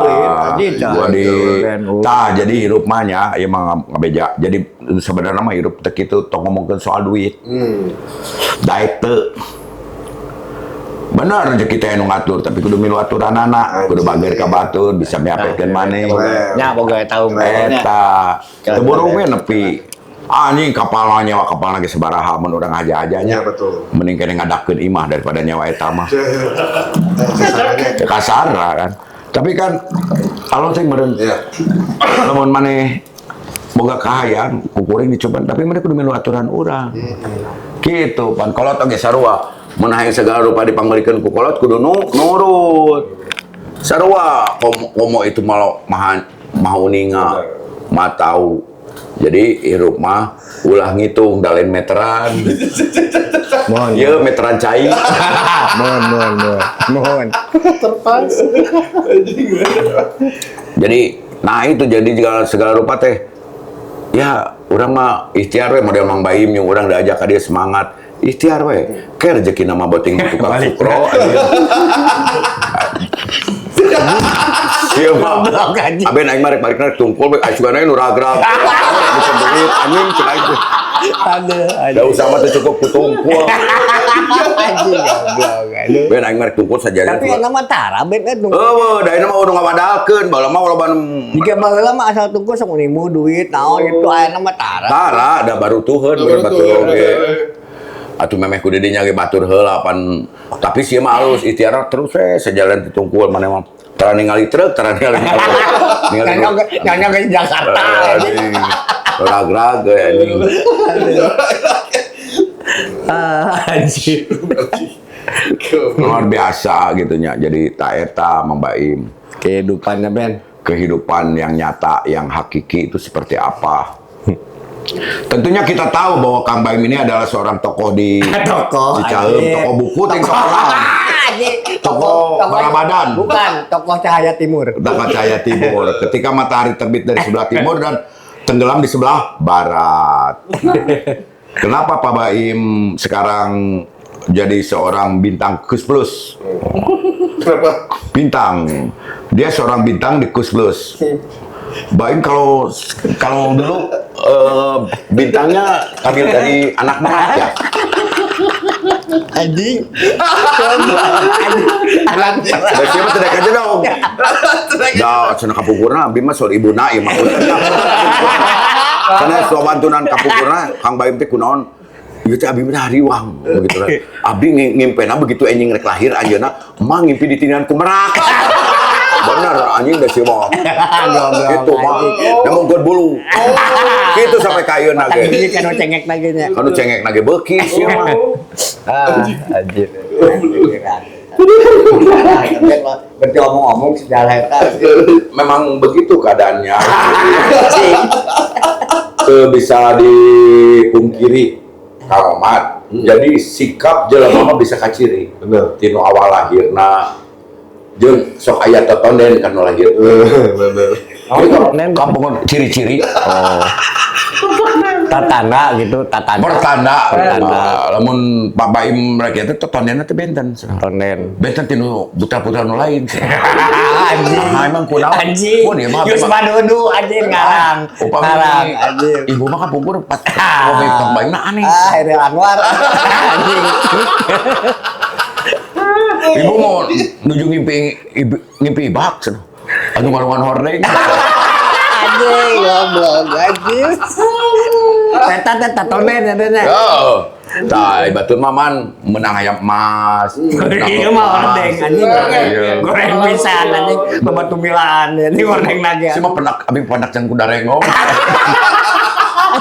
Gua di tah jadi hirup mah nya ieu mah ngabeja. Jadi sebenarnya mah hirup teh kitu tong ngomongkeun soal duit. Daek teu. Bener rezeki teh nu ngatur, tapi kudu milu aturanana, kudu bager ka batur bisa miapekeun maneh. Nya boga tahu Eta, teu burung we nepi. Anjing kapalna nyewa kapalna ge sabaraha mun urang aja-ajanya. Ya, betul. Mending kene ngadakeun imah daripada nyewa eta mah. Kasarnya. Ya, kasar lah kan. Tapi kan kalau teh meureun Iya. lamun maneh boga kahayang ku kuring dicoba tapi maneh kudu milu aturan urang. Gitu pan kolot oge sarua. Mun hayang segala rupa dipangmeulikeun ku kolot kudu nurut. Sarua komo itu malah maha maha uninga, mah tahu. Jadi hirup mah ulah ngitung da lain meteran. Mohon. Ieu meteran cai. Mohon, mohon, mohon. Mohon. Terpaksa. Jadi nah itu jadi segala rupa teh ya urang mah ikhtiar we model Mang Baim yang urang diajak ka dia semangat ikhtiar we ke rezeki nama boting tukang sukro anjing. Iya mah Goblok, anjing. aben aing mah rek balik rek tungkul we asugan aing nu ragrag bisa duit anjing cek aing teh. Aduh, Da usah mah teu cukup ku tungkul anjing goblok. Aduh. ben aing mah rek tungkul saja Tapi yang nama tara ben eh tungkul. Eueuh, da ayeuna mah udah ngawadalkeun baheula mah loba nu Jika baheula mah asal tungkul sok nimu duit naon gitu aya mah tara. Tara da baru tuheun Baru batur tuheun, oge. Atuh memeh ku didinya ge batur heula pan tapi sieun mah alus ikhtiar terus we sejalan ditungkul maneh mah. Tara ningali truk, tara ningali ningali Nyonya ke Jakarta. Anjing. Ragrag we anjing. Anjing. Luar biasa gitu nya. Jadi ta eta Mang Baim. Kehidupannya Ben. Kehidupan yang nyata, yang hakiki itu seperti apa. Tentunya kita tahu bahwa Kang Baim ini adalah seorang tokoh di Tokoh, Cicaheum, anjing. tokoh buku, ting tokoh naon? Anjing. Tokoh Barabadan. Bukan, tokoh Cahaya Timur. Tokoh Cahaya Timur. Ketika matahari terbit dari sebelah timur dan tenggelam di sebelah barat. Nah, kenapa Pak Baim sekarang jadi seorang bintang Kus Plus? Kenapa? Bintang. Dia seorang bintang di Kus Plus. Baim kalau dulu bintangnya ambil dari anak merak ya. Anjing. Anak Da siapa tidak aja dong. Da cenah kapungkurna abdi mah saur ibuna ieu mah. Karena sawantunan kapungkurna Kang Baim teh kunaon ieu teh abdi mah hariwang begitu kan. Abdi ngimpena begitu anjing rek lahir anjeunna mah ngimpi ditindihan ku merak. Bener anjing da sieu mah. Gitu mah. Nemongkeun bulu. Gitu sampai ka ayeuna ge. Anjing kan cengek lagi nya. Kanu cengek nage beuki sieu mah. Anjir. Berarti omong-omong sejarah eta. Memang begitu keadaannya. Bisa dipungkiri Kang Omat. Jadi sikap jelema mah bisa kaciri. Bener. Tinu awal lahirna jeung sok aya totonden kan nu lahir. Bener. Jadi kampung ciri-ciri. Oh. Tatanda gitu, tatanda. Pertanda. Pertanda. Nah, lamun Pak Baim mereka itu totondenna teh benten. Totonden. Benten tinu putra-putra nu lain. Anjing. Nah, emang kunaon? Anjing. Mun ieu mah Yus Madudu anjing ngarang. Upami Ngarang anjing. Ibu mah kapungkur pas ngomong Kang Baim mah aneh. Ah, Ariel Anwar. Anjing. Ibu mau nuju ngimpi ibu, ngimpi ibak cenah. Anu ngalungan hordeng. Anjing, goblok anjing. Teta teta tonen ya teh. Oh. Tah, batur mah man menang ayam emas. Iya mah hordeng anjing. Iya. Goreng pisan anjing, loba tumilaan anjing hordeng lagi. Si mah penak abi penak jeung kuda rengong.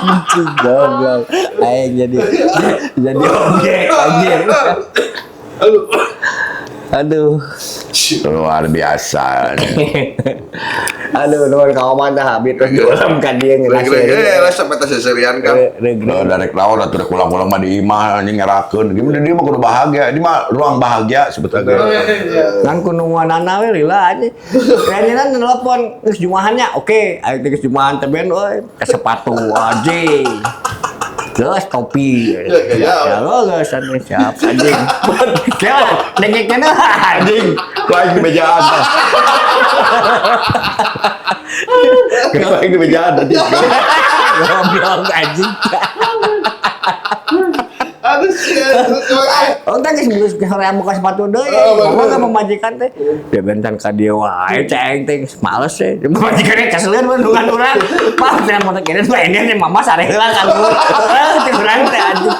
Anjing goblok. Aing jadi objek anjing. Aduh. Aduh. Luar biasa. Aduh, nuhun ka Oman tah habis terus diulam ka dieu ngeunah Rasa peta seserian kan. Nah, dari lawan atuh ulang-ulang mah di imah anjing ngerakeun. Gimana dia mah kudu bahagia. Ini mah ruang bahagia sebetulnya. Ngan ku nungguanana we lila anjing. Renyenan telepon geus jumahannya, oke, ayo geus jumahan teh ben euy, ke sepatu anjing. Terus topi. Ya, Ya lo geus anjing siap anjing. Ya, dengekkeun anjing. Anjing, ku aing di mejaan tah. Ku aing di mejaan tadi. Goblok anjing. Aduh sih. Oh, teh geus geus hoream buka sepatu deui. Oh, Mama ka pamajikan teh. Dia bentan ka dieu wae cek aing teh geus males teh. Pamajikannya keseleun bendungan urang. Mah cenah motor kene mah ini teh mama sare heula kan. Teh urang teh anjing.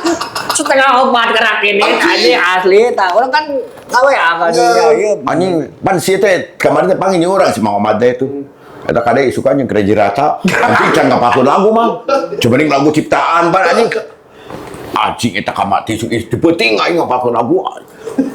3:30 gerak ini anjing asli tah. Urang kan gawe kan ieu. Anjing, pan si teh kemarin teh panggil urang si Mang Omad teh tuh. Eta kade isukan yang kerja rata. Anjing can ngapalkeun lagu mah. Coba ning lagu ciptaan pan anjing. Anjing eta kamati isuk isuk penting aing ngapalkeun lagu.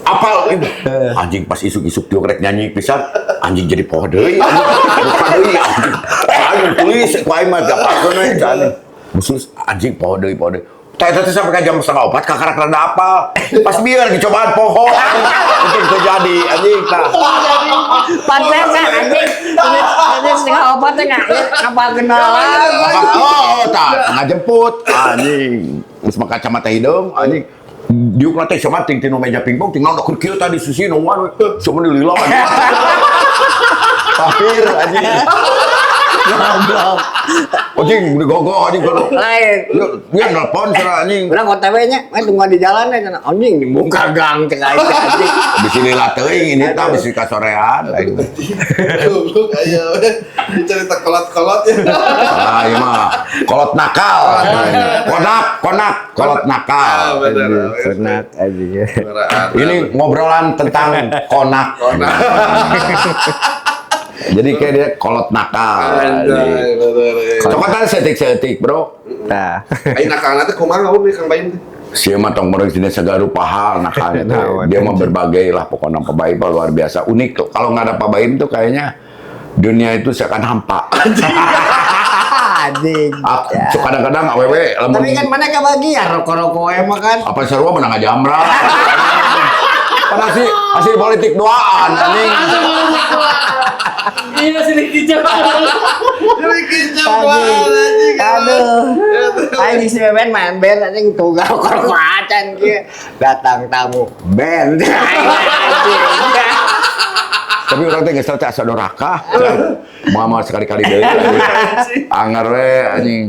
Apal ieu. Anjing pas isuk-isuk dia rek nyanyi pisan, anjing jadi poho deui. Lupa deui anjing. Aing tulis ku aing mah dapatkeun we anjing. Musus anjing poho deui poho deui. Teh teh sampai ka jam 3:30 kakarak rada apal. Pas bieu dicobaan poho. Anjing terjadi anjing tah. Pantes kan anjing. Anjing 3:30 teh ngapalkeun lagu. Oh, tah ngajemput anjing. Geus mah kacamata hideung anjing. Diuk lah teh sama ting tinu meja pingpong ting naon keur kieu tadi susi nungguan we. Sama dilila anjing. Papir anjing. Goblok. Anjing digogoh anjing kalau Lain. Dia nelpon cenah anjing. Urang OTW nya, we tungguan di jalan we cenah. Anjing dibungkar gang cek aing teh anjing. Bisi lila teuing ini tah bisi kasorean lain. Goblok aya we. Cerita kolot-kolot ya. Ah, ieu mah kolot nakal. Konak, konak, kolot nakal. Ah, bener. Konak anjing. Ini ngobrolan tentang konak. Konak. Jadi kayak dia kolot nakal. Anjay, bener. Cokotan setik-setik, Bro. Tah. Aing nakalna teh kumaha ngomong nih Kang Baim teh? Si mah tong meureun dina segala rupa hal nakalnya teh. Dia mah berbagai lah pokoknya Pak Baim mah luar biasa unik tuh. Kalau nggak ada Pak Baim tuh kayaknya dunia itu seakan hampa. Anjing. So kadang-kadang awewe lamun Tapi kan mana kebagian rokok-rokok emang kan. apa sarua menang ngajamra. Padahal sih hasil politik doaan anjing. Iya, sidik kijang. Jadi kijang anjing. Aduh. Aing si Beben main band anjing tuh rokok-rokok acan kieu. Datang tamu band. Anjing. Tapi orang teh geus teh asa doraka. Mama sekali-kali deui anjing. Anger we anjing.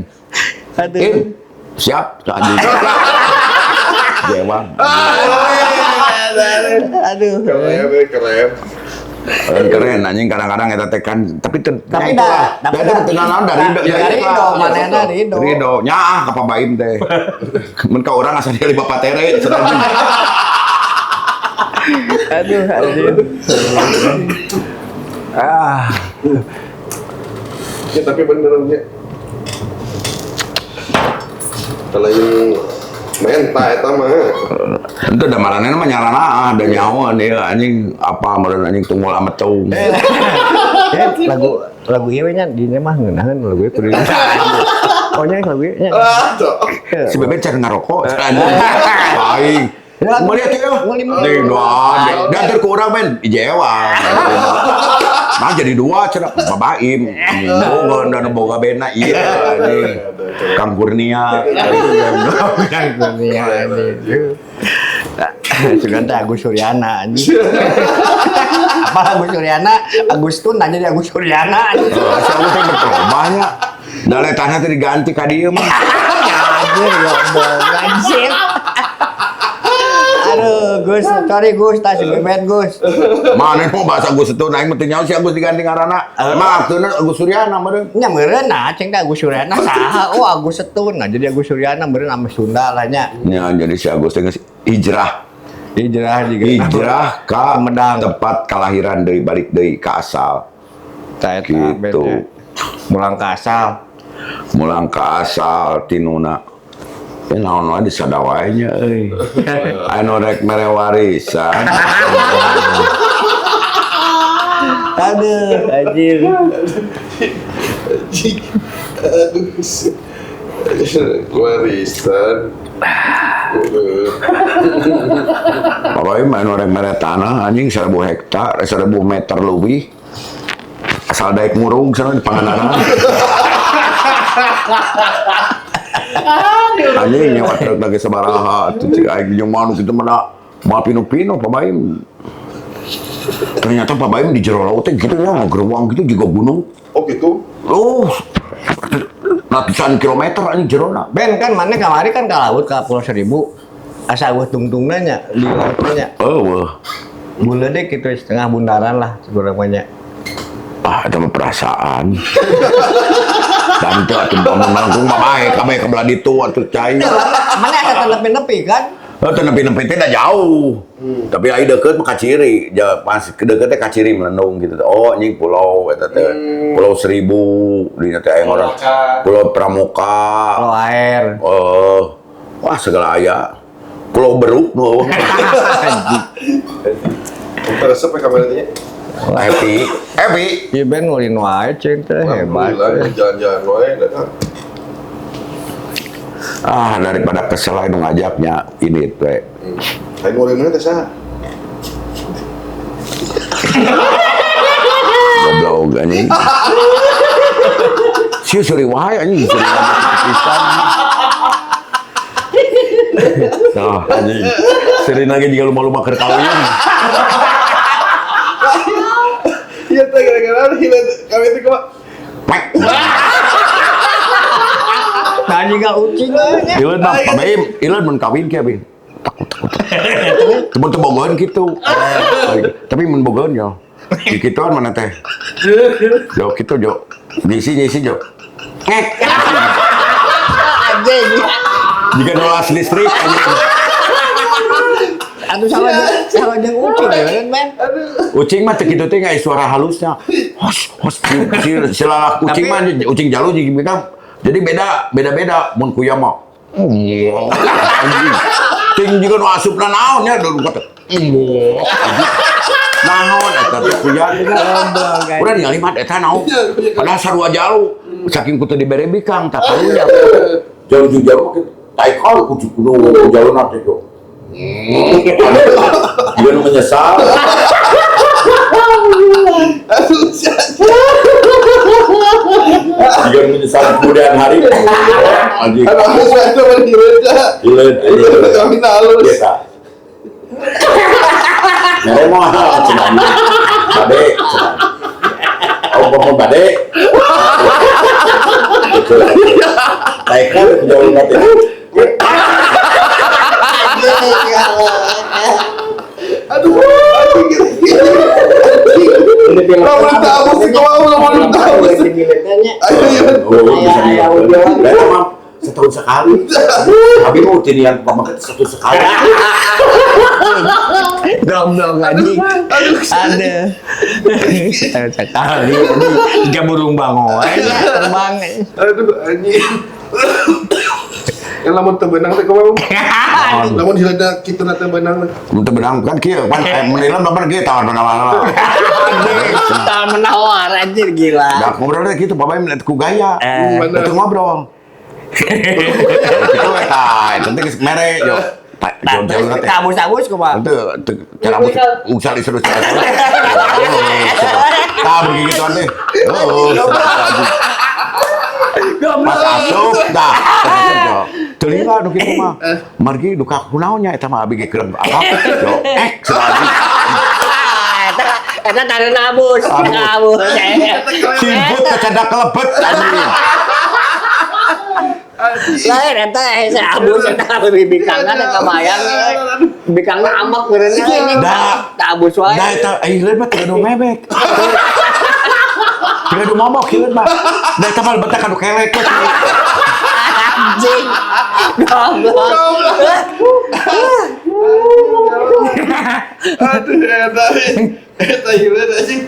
Aduh. Siap anjing. Jewang. Aduh. Keren, keren. Keren anjing kadang-kadang eta teh kan tapi Tapi dah, tapi teu naon da ridho Ya ridho, manehna ridho. Ridho nyaah ka Pak Baim teh. Mun ka urang asa dia bapak tere cenah anjing. Aduh, anjing. Ah. Ya tapi bener nya. Kalau yang menta eta mah. Itu da maranehna mah nyalana ah da nyahoan ieu anjing apa meureun anjing tunggul ametung. Ya, lagu lagu ieu nya di mah ngeunaheun lagu ieu kudu. Oh nya lagu ieu nya. Ah, tuh. Si Beben can ngarokok cenah anjing. Aing. Melihat ya. Nih doa, dan ke urang men jewang. Nah jadi dua cenah Pak Baim. Boga dan boga bena iya anjing. Kang Kurnia. Kang Kurnia anjing. Sugan teh Agus Suryana anjing. Apa Agus Suryana? Agus Tun aja di Agus Suryana anjing. Si Agus teh berubahnya. Da letahna teh diganti ka dieu mah. Anjir goblok anjing. Aduh, Gus, sorry Gus, tas Beben Gus. Mana mau bahasa Agus itu naik mesti nyaho si Agus diganti ngaranna. Emang aktuna Agus Suryana meureun. Nya meureun nah, ceng teh Agus Suryana saha? Oh, Agus Setun. Nah, jadi Agus Suryana meureun ame Sunda lah nya. Nya jadi si Agus teh geus hijrah. Hijrah juga. Hijrah ka Sumedang. Tempat kelahiran deui balik deui ka asal. Tah eta Gitu. Mulang ka asal. Mulang ka asal tinuna. Ya naon wae disada wae nya euy. Anu rek mere warisan. Aduh, anjir. Aduh. Warisan. Pokoknya main orang mere tanah anjing 1000 hektar, 1000 meter lebih. Asal daek murung sana di Pangandaran. Anjing nyewa truk lagi sabaraha atuh cik aing jeung mah nu kitu mah moal pinu-pinu Pak Baim. Ternyata Pak Baim di jero laut teh gitu ya, geruang gitu juga gunung. Oh gitu. Oh, ratusan kilometer anjing jerona. Ben kan mana kamari kan ke laut ke Pulau Seribu. Asa eueuh tungtungna nya di lautnya nya. Eueuh. Buleud deh gitu setengah bundaran lah sekurang-kurangnya. Ah, itu mah perasaan. Dan teu atuh bangun langkung mah bae kabeh ke belah ditu atuh cai. Mana asa nepi-nepi kan? Oh, teu nepi-nepi teh da jauh. Tapi ai deukeut mah kaciri. Ja, pas deukeut teh kaciri melendung gitu. Oh, anjing pulau eta teh. Pulau Seribu dinya teh aya ngaran Pulau Pramuka. Pulau air. Oh, wah segala aya. Pulau Beruk nu eueuh. Resep ya kameranya. Happy. Happy. Iya Ben ngulin wae cing teh hebat. Alhamdulillah jalan-jalan wae datang. Ah, daripada kesel aing ngajaknya ini teh. Aing ngulin mana teh saha? Goblok anjing. Sia seuri wae anjing seuri wae pisan. Tah anjing. Seuri lagi jiga lumba-lumba keur kawin. Iya teh gara-gara hilang kami teh kumaha? Pek. Nah juga ucing nya. Ileun mah Pak Baim, ileun mun kawin kieu bin. Takut takut. Mun teu bogoheun kitu. Tapi mun bogoheun yo. Di kituan mana teh? Jo kitu jo. Ngisi jo. Ngek. Anjing. Jika nolas listrik anjing. Atuh sama jeung ucing ya kan Ben. Ucing mah teu kitu teh nggak suara halusnya. Hos hos si si lalak ucing mah ucing jalu jeung beda. Jadi beda beda-beda mun kuya mah. Anjing. Ting juga nu asupna naon nya kata. Naon eta teh kuya teh. Urang ningali mah eta naon. Padahal sarua jalu. Saking ku teu dibere bikang tah karunya. Jalu jalu mah kitu. Taekal ku kudu jaluna teh jo. Dia nu menyesal. Jika menyesal kemudian hari. Anjing. Aduh, saya itu mah hileud. Hileud. Hileud kami halus. Biasa. Mere mah cenah. Bade. Oh, ngomong bade. Gitu. Taekal jauh banget. Aduh, Lamun tahu sih, lamun tahu sih. Oh, bisa setahun sekali. Abi mau tinian pamaket setahun sekali. Dong anjing. Ada. Setahun sekali. Tiga burung bango terbang. Aduh, anjing. Yang lamun teu beunang teh kumaha? Lamun hileudna kitu na teu beunang. Mun teu beunang kan kieu, pan menilan babar kieu tawar menawar. Tawar menawar anjir gila. Da ngobrol teh kitu babai ku gaya. Itu ngobrol. Kitu eta, eta teh geus mere yo. Tabus-tabus kumaha? Henteu, cara usal isu. Tah begituan teh. Oh, pas asup dah. Telinga nu kitu mah. Margi duka kunaon nya eta mah abi ge keur apa? Yo, sekali. Eta tanda nabus, nabus. Simbut kacadak kelebet anjing. Lain eta hese abus eta bibikangna teh kabayang. Bibikangna ambek meureun anjing. Da, abus wae. Da eta hileud mah teu gaduh mebek. Teu gaduh momok hileud mah. Da eta mah betah ka nu kelek. Anjing. Goblok. Aduh, eta. Eta hileud anjing.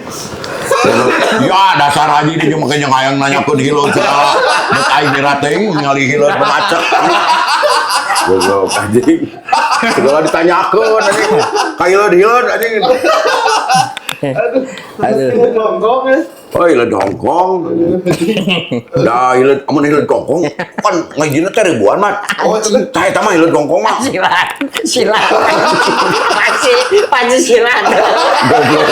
Ya dasar haji dia cuma kayaknya ngayang nanyakeun hileud segala. Geus aing dirating ningali hileud macet. Goblok anjing. Segala ditanyakeun anjing. Ka hileud-hileud anjing. Aduh. Hongkong ya. Oh, hileud Hongkong. Da hileud amun hileud Hongkong kan ngajina teh ribuan mah. Oh, itu teh. Tah eta mah hileud Hongkong mah. Silat, silat. Pasti, pasti silat. Goblok.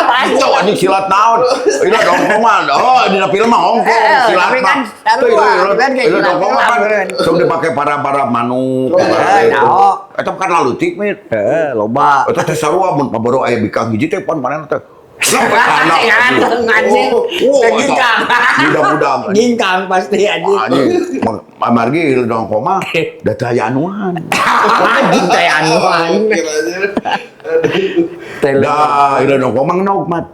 Pasti. Itu anjing silat naon? Hileud Hongkong mah. Oh, dina film mah Hongkong Eh, silat tapi mah. kan Tuh, sarua, hileud kan kayak hileud silat Hongkong mah kan beneran. sok dipake para-para manuk. Eh, nao. Eta kan lalutik mit. Eh, loba. Eta teh sarua mun paboro aya bikang hiji teh pan manehna teh. Sampai kana. Anjing, Oh, anjing. Ginkang. Mudah-mudahan. Ginkang pasti anjing. Anjing, amargi hileud Hongkong mah da teu aya anuan. Anjing teh anuan. Kira aja. Aduh. Da hileud Hongkong mah ngenog mat.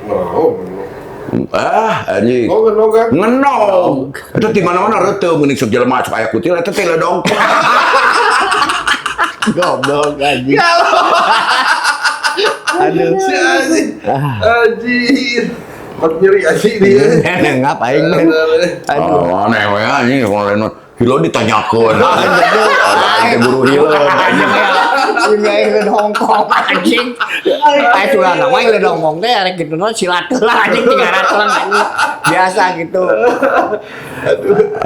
Oh, Ah, anjing. oh, ngenog kan? Ngenog. Eta di mana-mana reuteung meuning sok jelema sok aya kutil eta teh hileud Hongkong. Goblok anjing. Aduh. Si anjing. Anjir. Mat nyeri anjing dia. Ngapain men? Aduh. Oh, aneh we anjing kalau lain mah. Hileud ditanyakeun. Anjing teh guru hileud anjing. Ini hileud Hongkong anjing. Ayo sudah nama hileud Hongkong teh arek gitu no silat lah anjing 300 lah anjing. Biasa gitu.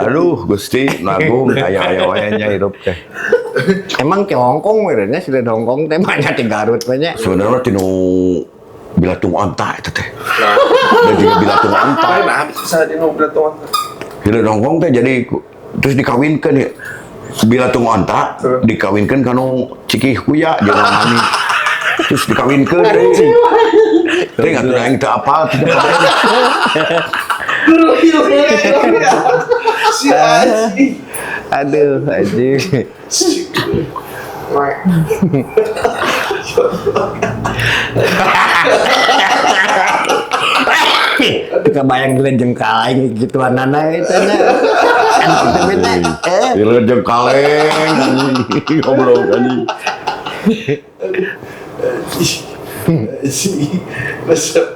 Aduh, Gusti, nagung aya-aya wae nya hirup teh. Emang ke Hongkong meureunnya silat Hongkong teh banyak di Garut banyak. Sebenarnya tinu bilatung onta eta teh. Dan juga bilatung onta. Nah, bisa di ngobrol tuh. Hileud Hongkong teh jadi terus dikawinkeun ya. Bilatung onta dikawinkeun kanu Cikih Kuya jeung Mani. Terus dikawinkeun deui. Teh ngatuh aing teu apal teu Si anjing. Aduh, anjing. Kebayang gila jengkal aing gituan nana itu nya. Kan kitu bete. Eh, Hileud jeung kaleng anjing. Goblok anjing. Si. Resep.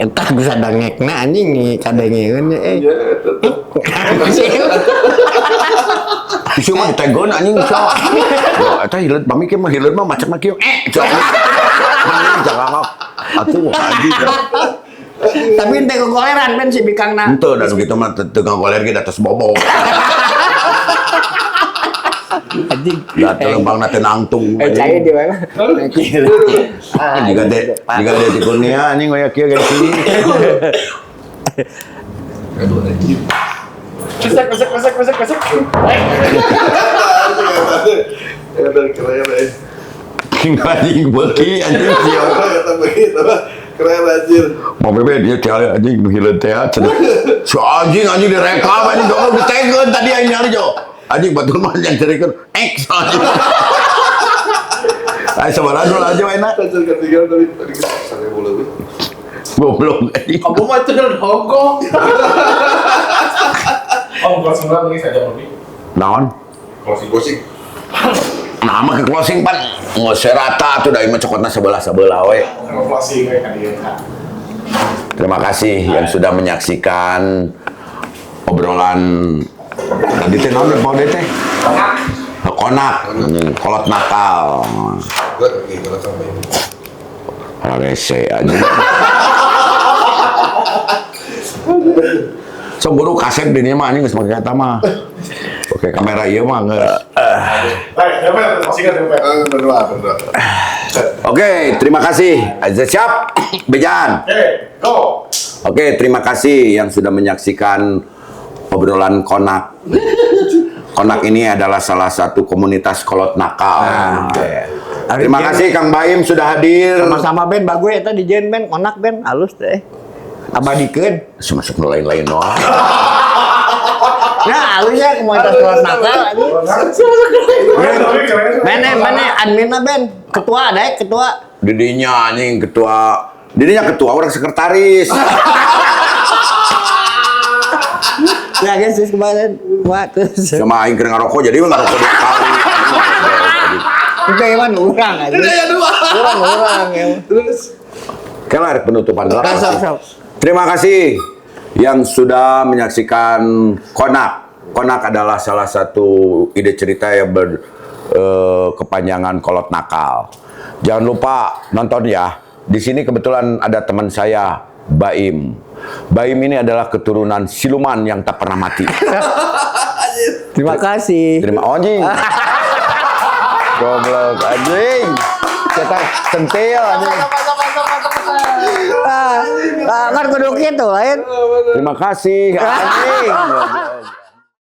Eta bisa dangekna anjing nih kadengeun eh. Ya, tetep. Isu mah ditegon anjing sok. Wah, eta hileud pamikir mah hileud mah macam kieu. Eh, cok. Anjing jangan atuh anjing. Tapi ente kegoleran ben si bikangna. Henteu dan gitu mah teu ngagoler ge da tos bobo. Anjing. Da teu lempangna teh nangtung. Eh, cai di mana? Jika de jika de di kurnia anjing goyak kieu gaya sini. Aduh anjing. Pesek, pesek, pesek, pesek, pesek. Keren keren eh. Anjing beuki anjing sia. Kata begitu keren anjir. Mau bebe dia cari anjing nu hileud teh cenah. Si anjing anjing direkam anjing goblok ditegeun tadi aing nyari jo. Anjing batur mah yang cerikeun X anjing. Ayo sabaraha dulu aja enak. Anjir ketinggalan tadi tadi 1000 lebih. Goblok anjing. Kamu mah itu dari Hongkong. Oh, closing dulu mungkin saja lebih. Naon? Closing. Closing. Nah, mah ke closing pan geus rata atuh da ieu mah cokotna sebelah-sebelah we. Kalau closing we kan dia. Terima kasih yang sudah menyaksikan obrolan tadi teh naon Pak Ode teh? Konak, kolot nakal. Gua gila sampai. Rese aja. So guru kasep di dieu mah anjing geus make eta mah. Oke, kamera ieu mah geus. Baik, dapat closing kan dapat. Berdoa berdoa. Oke, terima kasih. Aja siap. Bejan. Oke, go. Oke, terima kasih yang sudah menyaksikan obrolan Konak. Konak ini adalah salah satu komunitas kolot nakal. Oke. Terima kasih Kang Baim sudah hadir. Sama-sama ben bagus eta di jen ben konak ben halus teh. Abadikeun. Masuk nu lain-lain doang. Nah, halusnya komunitas kolot nakal anjing. Mana mana adminna ben ketua ada ketua. Didinya anjing ketua. Didinya ketua orang sekretaris. Ya guys, terus kemarin wah terus. Sama aing keur ngarokok jadi we ngarokok dua kali. Itu emang urang aja. Ini dua. Urang ya. Terus Kelar penutupan lah. Sok, sok. Terima kasih yang sudah menyaksikan Konak. Konak adalah salah satu ide cerita yang berkepanjangan kolot nakal. Jangan lupa nonton ya. Di sini kebetulan ada teman saya, Baim. Baim ini adalah keturunan siluman yang tak pernah mati. Terima kasih. Terima anjing. Goblok anjing. Cetak sentil anjing. Ah, ah, kan kudu kitu lain. Terima kasih anjing.